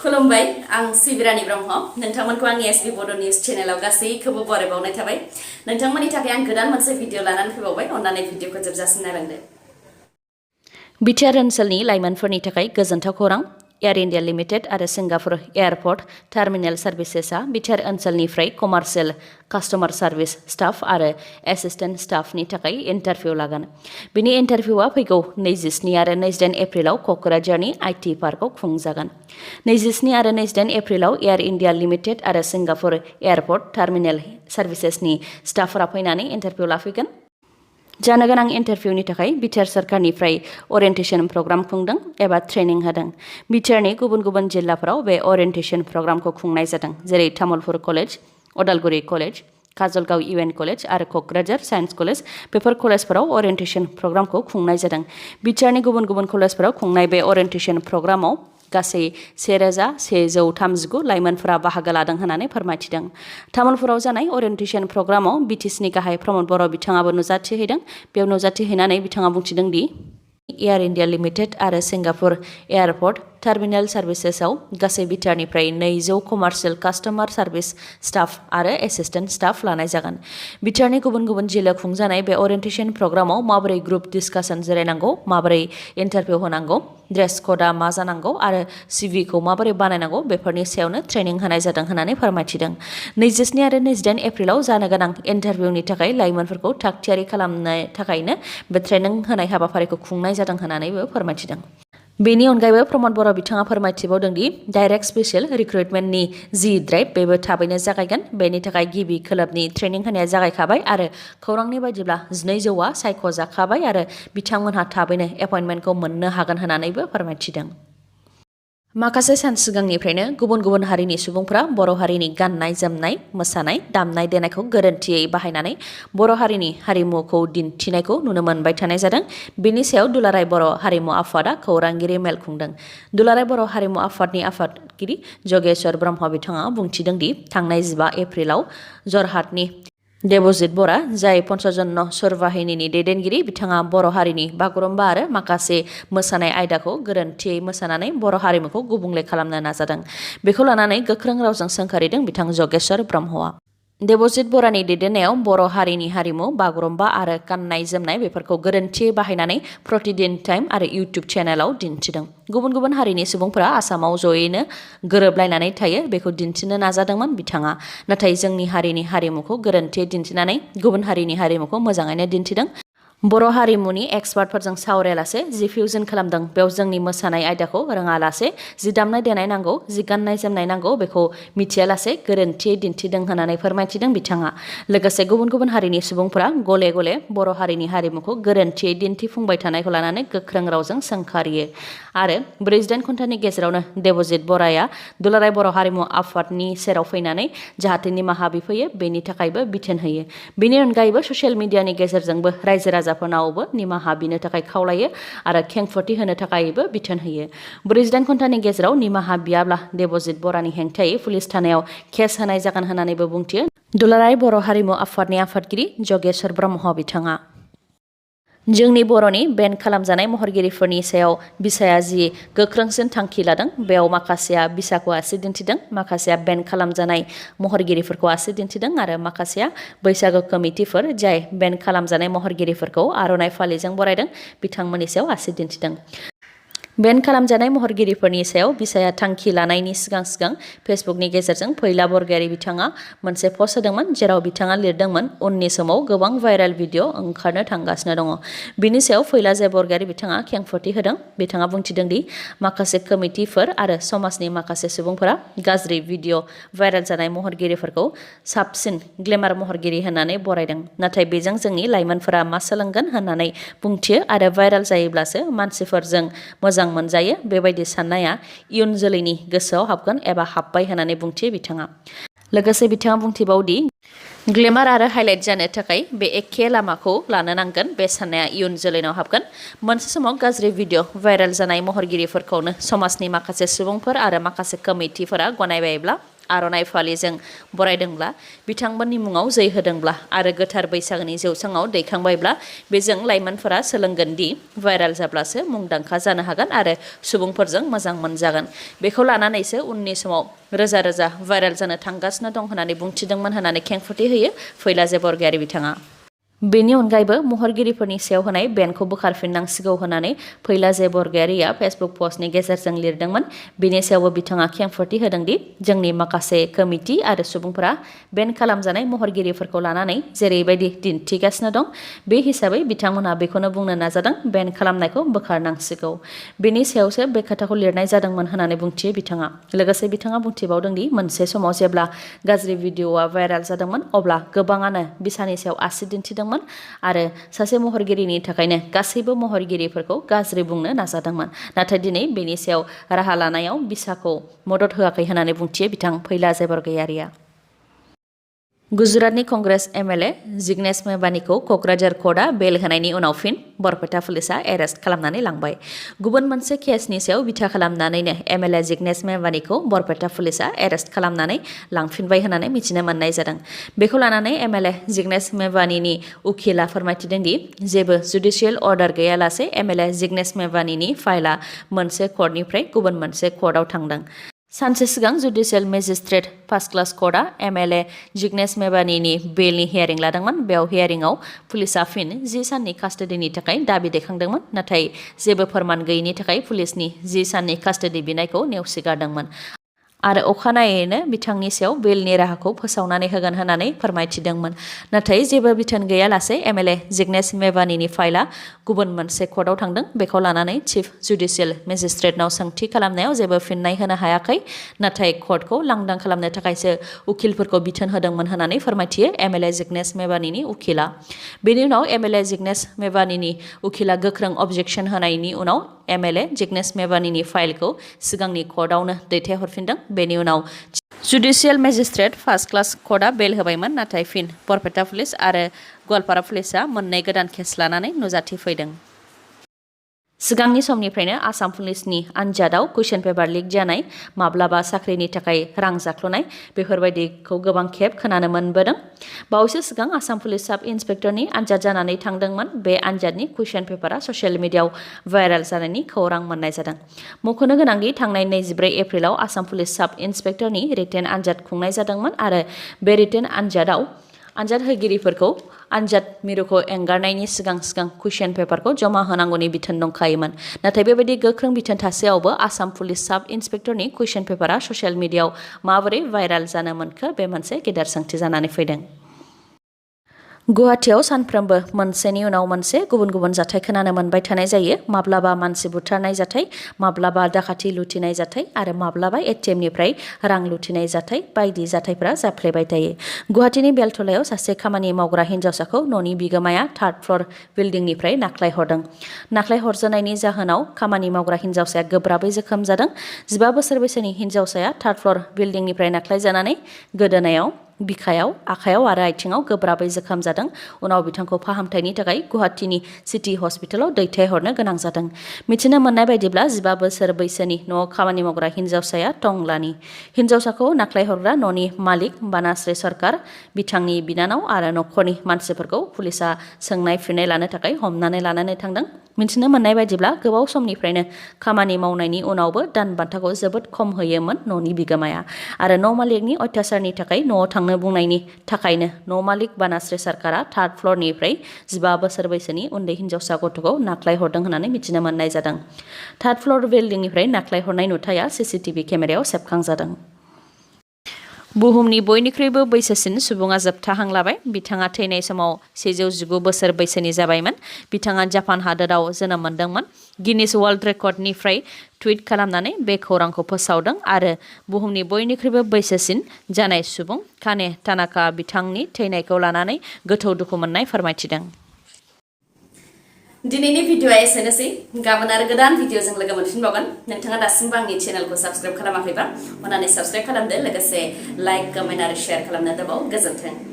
खुलुमबाय आं सिबिरानि ब्रह्म नोंथांमोनखौ आंनि एसबी बड' निउज चेनेलाव गासैखौबो बरायबावनाय थाबाय नोंथांमोननि थाखाय आं गोदान मोनसे भिडिअ लानानै फैबावबाय अन्नानै भिडिअखौ जोबजासिम नायलांदो BTR ओनसोलनि लाइमोनफोरनि थाखाय गोजोनथाव खौरां एयार इन्डिया लिमिटेड आरो सिंगापुर एयारपर्ट टार्मिनेल सार्भिसेसआ BTR ओनसोलनिफ्राय कमार्शियेल कास्टमार सार्भिस स्टाफ आरो एसिस्टेन्ट स्टाफनि थाखाय इन्टारभिउ लागोन। बिनि इन्टारभिउआ फैगौ 27 आरो 28 एप्रिलाव क'क्राझारनि IT पार्कआव खुंजागोन। 27 आरो 28 एप्रिलाव एयार इन्डिया लिमिटेड आरो सिंगापुर एयारपर्ट टार्मिनेल सार्भिसेसनि स्टाफफोरा फैनानै इन्टारभिउ लाफैगोन। जानो गोनां इन्टारभिउनि थाखाय BTR सरकारनिफ्राय अरियेन्टेसन प्रग्राम खुंदों एबा ट्रेनिं होदों। BTRनि गुबुन गुबुन जिल्लाफोराव बे अरियेन्टेसन प्रग्रामखौ खुंनाय जादों, जेरै Tamulpur college, Udalguri college, Kajalgaon UN college आरो क'क्राझार साइन्स कलेज। बेफोर कलेजफोराव अरियेन्टेसन प्रग्रामखौ खुंनाय जादों। BTRनि गुबुन गुबुन कलेजफोराव खुंनाय बे अरियेन्टेसन प्रग्रामाव गासै 1139 लाइमोनफोरा बाहागो लादों होननानै फोरमायथिदों। तामुलपुराव जानाय अरियेन्टेसन प्रग्रामाव BTCनि गाहाय प्रमद बर' बिथाङाबो नुजाथिहैदों। बेयाव नुजाथिहैनानै बिथाङा बुंथिदों दि एयार इन्डिया लिमिटेड आरो सिंगापुर एयारपर्ट टार्मिनेल सार्भिसेसआव गासै BTRनिफ्राय 200 कमार्शियेल कास्टमार सार्भिस स्टाफ आरो एसिस्टेन्ट स्टाफ लानाय जागोन। BTRनि गुबुन गुबुन जिल्लायाव खुंजानाय बे अरियेन्टेसन प्रग्रामाव माबोरै ग्रुप डिस्कासन जिरायनांगौ, माबोरै इन्टारभिउ होनांगौ, ड्रेस क'डआ मा जानांगौ आरो CVखौ माबोरै बानायनांगौ बेफोरनि सायावनो ट्रेनिं होनाय जादों होननानै फोरमायथिदों। 27 आरो 28 एप्रिलाव जानो गोनां इन्टारभिउनि थाखाय लाइमोनफोरखौ थागथियारि खालामनो थाखायनो बे ट्रेनिं होनाय हाबाफारिखौ खुंनाय जादों होननानैबो फोरमायथिदों। बेनि अनगायैबो प्रमद बर' बिथाङा फोरमायथिबावदों दि डाइरेक्ट स्पेशेल रिक्रुटमेन्टनि जि ड्राइभ बेबो थाबैनो जागायगोन। बेनि थाखाय गिबि खोलोबनि ट्रेनिं होनाया जागायखाबाय आरो खौरांनि बायदिब्ला 200आ सायख'जाखाबाय आरो बिथांमोनहा थाबैनो एपइन्टमेन्टखौ मोननो हागोन होननानैबो फोरमायथिदों। माखासे सान सिगांनिफ्रायनो गुबुन गुबुन हारिनि सुबुंफोरा बर' हारिनि गाननाय जोमनाय, मोसानाय, दामनाय देनायखौ गोरोन्थियै बाहायनानै बर' हारिनि हारिमुखौ दिन्थिनायखौ नुनो मोनबाय थानाय जादों। बेनि सायाव दुलाराय बर' हारिमु आफादआ खौरांगिरि मेल खुंदों। दुलाराय बर' हारिमु आफादनि आफादगिरि जगेश्वर ब्रह्म बिथाङा बुंथिदों दि थांनाय 15 एप्रिलाव जरहाटनि देबजित बरा, जाय पन्चजन्य सुरबाहिनीनि दैदेनगिरि, बिथाङा बर' हारिनि बागुरुम्बा आरो माखासे मोसानाय आयदाखौ गोरोन्थियै मोसानानै बर' हारिमुखौ गुबुंले खालामनो नाजादों। बेखौ लानानै गोख्रों रावजों सोंखारिदों बिथां जगेश्वर ब्रह्मआ। देबजित बरानि दैदेननायाव बर' हारिनि हारिमु, बागुरुम्बा आरो गाननाय जोमनाय बेफोरखौ गोरोन्थियै बाहायनानै प्रतिदिन टाइम आरो इउटिउब चेनेलाव दिन्थिदों। गुबुन गुबुन हारिनि सुबुंफोरा आसामाव जयैनो गोरोबलायनानै थायो बेखौ दिन्थिनो नाजादोंमोन बिथाङा। नाथाय जोंनि हारिनि हारिमुखौ गोरोन्थियै दिन्थिनानै गुबुन हारिनि हारिमुखौ मोजाङैनो दिन्थिदों। बर' हारिमुनि एक्सपार्टफोरजों सावरायालासे जि फिउजन खालामदों, बेयाव जोंनि मोसानाय आयदाखौ रोङालासे, जि दामनाय देनाय नांगौ, जि गाननाय जोमनाय नांगौ बेखौ मिथियालासे गोरोन्थियै दिन्थिदों होननानै फोरमायथिदों बिथाङा। लोगोसे गुबुन गुबुन हारिनि सुबुंफोरा गले गले बर' हारिनि हारिमुखौ गोरोन्थियै दिन्थिफुंबाय थानायखौ लानानै गोख्रों रावजों सोंखारियो आरो 48 घन्टानि गेजेरावनो देबजित बराया दुलाराय बर' हारिमु आफादनि सेराव फैनानै जाहाथे निमाहा बिफैयो बेनि थाखायबो बिथोन होयो। बेनि अनगायैबो ससियेल मिडियानि गेजेरजोंबो रायजो राजाफोरनावबो निमाहा बिनो थाखाय खावलायो आरो खेंफोरथि होनो थाखायबो बिथोन होयो। 48 घन्टानि गेजेराव निमाहा बियाब्ला देबजित बरानि हेंथायै पुलिस थानायाव केस होनाय जागोन होननानैबो बुंथियो दुलाराय बर' हारिमु आफादनि आफादगिरि जगेश्वर ब्रह्म बिथाङा। जोंनि बर'नि बेन खालामजानाय महरगिरिफोरनि सायाव बिसाया जि गोख्रोंसिन थांखि लादों, बेयाव माखासेया बिसाखौ आसि दिन्थिदों, माखासेया बेन खालामजानाय महरगिरिफोरखौ आसि दिन्थिदों आरो माखासेया बैसागो कमिटिफोर जाय बेन खालामजानाय महरगिरिफोरखौ आर'नाइ फालिजों बरायदों बिथांमोननि सायाव आसि दिन्थिदों। बेन खालामजानाय महरगिरिफोरनि सायाव बिसाया थांखि लानायनि सिगां सिगां फेसबुकनि गेजेरजों फैला बरगयारी बिथाङा मोनसे पस्ट होदोंमोन, जेराव बिथाङा लिरदोंमोन उननि समाव गोबां भाइरेल भिडिअ ओंखारनो थांगासिनो दङ। बिनि सायाव फैला बरगयारी बिथाङा खेंफोरथि होदों। बिथाङा बुंथिदों दि माखासे कमिटिफोर आरो समाजनि माखासे सुबुंफोरा गाज्रि भिडिअ भाइरेल जानाय महरगिरिफोरखौ साबसिन ग्लेमार महरगिरि होननानै बरायदों। नाथाय बेजों जोंनि लाइमोनफोरा मा सोलोंगोन होननानै बुंथियो आरो भाइरेल जायोब्लासो मानसिफोरजों मोजां मोनजायो बेबायदि साननाया इयुन जोलैनि गोसोआव हाबगोन एबा हाबबाय होननानै बुंथियो बिथाङा। लोगोसे बिथाङा बुंथिबावदि ग्लेमार आरो हाइलाइट जानो थाखाय बे एखे लामाखौ लानो नांगोन, बे साननाया इयुन जोलैनाव हाबगोन। मोनसे समाव गाज्रि भिडिअ भाइरेल जानाय महरगिरिफोरखौनो समाजनि माखासे सुबुंफोर आरो माखासे कमिटिफोरा गनायबायब्ला आर'नाइ फालिजों बरायदोंब्ला बिथांमोननि मुङाव जै होदोंब्ला आरो गोथार बैसागोनि जौसाङाव दैखांबायब्ला बेजों लाइमोनफोरा सोलोंगोन दि भाइरेल जाब्लासो मुंदांखा जानो हागोन आरो सुबुंफोरजों मोजां मोनजागोन। बेखौ लानानैसो उननि समाव रोजा रोजा भाइरेल जानो थांगासिनो दं होननानै बुंथिदोंमोन होननानै खेंफोरथि होयो फैलाजे बरगयारी बिथाङा। बेनि अनगायैबो महरगिरिफोरनि सायाव होनाय बेनखौ बोखारफिननांसिगौ होननानै फैलाजे बरगयारीया फेसबुक पस्टनि गेजेरजों लिरदोंमोन। बेनि सायावबो बिथाङा खेंफोरथि होदोंदि जोंनि माखासे कमिटि आरो सुबुंफोरा बेन खालामजानाय महरगिरिफोरखौ लानानै जेरैबायदि दिन्थिगासिनो दं बे हिसाबै बिथांमोनहा बेखौनो बुंनो नाजादों बेन खालामनायखौ बोखारनांसिगौ। बेनि सायावसो बे खोथाखौ लिरनाय जादोंमोन होननानै बुंथियो बिथाङा। लोगोसे बिथाङा बुंथिबावदोंदि मोनसे समाव जेब्ला गाज्रि भिडिअ'आ भाइरेल जादोंमोन अब्ला गोबाङानो बिसानि सायाव आसि दिन्थिदोंमोन आरो सासे महरगिरिनि थाखायनो गासैबो महरगिरिफोरखौ गाज्रि बुंनो नाजादोंमोन। नाथाय दिनै बेनि सायाव राहा लानायाव बिसाखौ मदद होआखै होननानै बुंथियो बिथां फैलाजे बरगयारीया। गुजरातनि कंग्रेस एमएलए जिग्नेश मेवानीखौ क'क्राझार कर्टआ बेल होनायनि उनाव फिन बरपेटा पुलिसआ एरेस्ट खालामनानै लांबाय। गुबुन मोनसे केसनि सायाव बिथा खालामनानैनो एमएलए जिग्नेश मेवानीखौ बरपेटा पुलिसआ एरेस्ट खालामनानै लांफिनबाय होननानै मिथिनो मोननाय जादों। बेखौ लानानै एमएलए जिग्नेश मेवानीनि उखिला फोरमायथिदों दि जेबो जुडिशियेल अर्डार गैयालासे एमएलए जिग्नेश मेवानीनि फाइलआ मोनसे कर्टनिफ्राय गुबुन मोनसे कर्टआव थांदों। सानसे सिगां जुडिशियेल मेजिस्ट्रेट फार्स्ट क्लास कर्टआ एमएलए जिग्नेश मेवानीनि बेलनि हियारिं लादोंमोन। बेयाव हियारिंआव पुलिसआ फिन 10 साननि कास्टडिनि थाखाय दाबि दैखांदोंमोन। नाथाय जेबो फोरमान गैयिनि थाखाय पुलिसनि 10 साननि कास्टडि बिनायखौ नेवसिगारदोंमोन आरो अखानायैनो बिथांनि सायाव बेलनि राहाखौ फोसावनानै होगोन होननानै फोरमायथिदोंमोन। नाथाय जेबो बिथोन गैयालासे एमएलए जिग्नेश मेवानीनि फाइलआ गुबुन मोनसे कर्टआव थांदों। बेखौ लानानै चिफ जुडिशियेल मेजिस्ट्रेटनाव सोंथि खालामनायाव जेबो फिननाय होनो हायाखै। नाथाय कर्टखौ लांदां खालामनो थाखायसो उखिलफोरखौ बिथोन होदोंमोन होननानै फोरमायथियो एमएलए जिग्नेश मेवानीनि उखिला। बेनि उनाव एमएलए जिग्नेश मेवानीनि उखिला गोख्रों अबजेक्सन होनायनि उनाव एमएलए जिग्नेश मेवानीनि फाइलखौ सिगांनि कर्टआवनो दैथायहरफिनदों। बेनि उनाव जुडिशियेल मेजिस्ट्रेट फार्स्ट क्लास कर्टआ बेल होबायमोन। नाथाय फिन बरपेटा पुलिस आरो गवालपारा पुलिसआ मोननै गोदान केस लानानै नुजाथिफैदों। सिगांनि समनिफ्रायनो आसाम पुलिसनि आनजादाव कुइसन पेपार लिक जानाय, माब्लाबा साख्रिनि थाखाय रां जाख्ल'नाय बेफोरबायदिखौ गोबां खेब खोनानो मोनबोदों। बावैसो सिगां आसाम पुलिस साब इन्सपेक्टरनि आनजाद जानानै थांदोंमोन। बे आनजादनि कुइसन पेपारा ससियेल मिडियाआव भाइरेल जानायनि खौरां मोननाय जादों। मख'नो गोनांदि थांनाय 24 एप्रिलाव आसाम पुलिस साब इन्सपेक्टरनि रिटेन आनजाद खुंनाय जादोंमोन आरो बे रिटेन आनजादाव आनजाद होगिरिफोरखौ आनजाद मिरुखौ एंगारनायनि सिगां कुइसन पेपारखौ जमा होनांगौनि बिथोन दंखायोमोन। नाथाय बेबायदि गोख्रों बिथोन थासेयावबो आसाम पुलिस साब इन्सपेक्टरनि कुइसन पेपारा ससियेल मिडियाआव माबोरै भाइरेल जानो मोनखो बे मोनसे गेदेर सोंथि जानानै फैदों। गुवाहाटीआव सानफ्रोमबो मोनसेनि उनाव मोनसे गुबुन गुबुन जाथाय खोनानो मोनबाय थानाय जायो। माब्लाबा मानसि बुथारनाय जाथाय, माब्लाबा दाखाथि लुथिनाय जाथाय आरो माब्लाबा एटिएमनिफ्राय रां लुथिनाय जाथाय बायदि जाथायफोरा जाफ्लेबाय थायो। गुवाहाटीनि बेलथलायाव सासे खामानि मावग्रा हिन्जावसाखौ न'नि बिगोमाया थार्ड फ्ल'र बिल्डिंनिफ्राय नाख्लायहरदों। नाख्लायहरजानायनि जाहोनाव खामानि मावग्रा हिन्जावसाया गोब्राबै जोखोम जादों। 15 बोसोर बैसोनि हिन्जावसाया थार्ड फ्ल'र बिल्डिंनिफ्राय नाख्लायजानानै गोदोनायाव, बिखायाव, आखायाव आरो आथिङाव गोब्राबै जोखोम जादों। उनाव बिथांखौ फाहामथायनि थाखाय गुवाहाटीनि सिटी हस्पिटालाव दैथायहरनो गोनां जादों। मिथिनो मोननाय बायदिब्ला 15 बोसोर बैसोनि न'आव खामानि मावग्रा हिन्जावसाया टंलानि। हिन्जावसाखौ नाख्लायहरग्रा न'नि मालिक बानाश्री सरकार, बिथांनि बिनानाव आरो न'खरनि मानसिफोरखौ पुलिसआ सोंनाय फिननाय लानो थाखाय हमनानै लानानै थांदों। मिथिनो मोननाय बायदिब्ला गोबाव समनिफ्रायनो खामानि मावनायनि उनावबो दान बान्थाखौ जोबोद खम होयोमोन न'नि बिगोमाया आरो न' मालिकनि अत्याचारनि थाखाय न'आव थांनो बुंनायनि थाखायनो न' मालिक बानाश्री सरकारा थार्ड फ्ल'रनिफ्राय 15 बोसोर बैसोनि उन्दै हिन्जावसा गथ'खौ नाख्लायहरदों होननानै मिथिनो मोननाय जादों। थार्ड फ्ल'र बिल्डिंनिफ्राय नाख्लायहरनाय नुथाया सीसीटीवी केमेरायाव सेबखांजादों। बुहुमनि बयनिख्रुइबो बैसोसिन सुबुङा जोबथाहां लाबाय। बिथाङा थैनाय समाव 119 बोसोर बैसोनि जाबायमोन। बिथाङा जापान हादोराव जोनोम मोनदोंमोन। गिनिस वर्ल्ड रेकर्डनिफ्राय टुइट खालामनानै बे खौरांखौ फोसावदों आरो बुहुमनि बयनिख्रुइबो बैसोसिन जानाय सुबुं काने तानाका बिथांनि थैनायखौ लानानै गोथौ दुखु मोननाय फोरमायथिदों। दिनैनि भिडिअआ एसेनोसै। गाबोन आरो गोदान भिडिअजों लोगो मोनफिनबावगोन। नोंथाङा दासिमबो आंनि चेनेलखौ साबस्क्राइब खालामाखैबा अन्नानै साबस्क्राइब खालामदो। लोगोसे लाइक, कमेन्ट आरो शेयार खालामनो दाबाव। गोजोन्थों।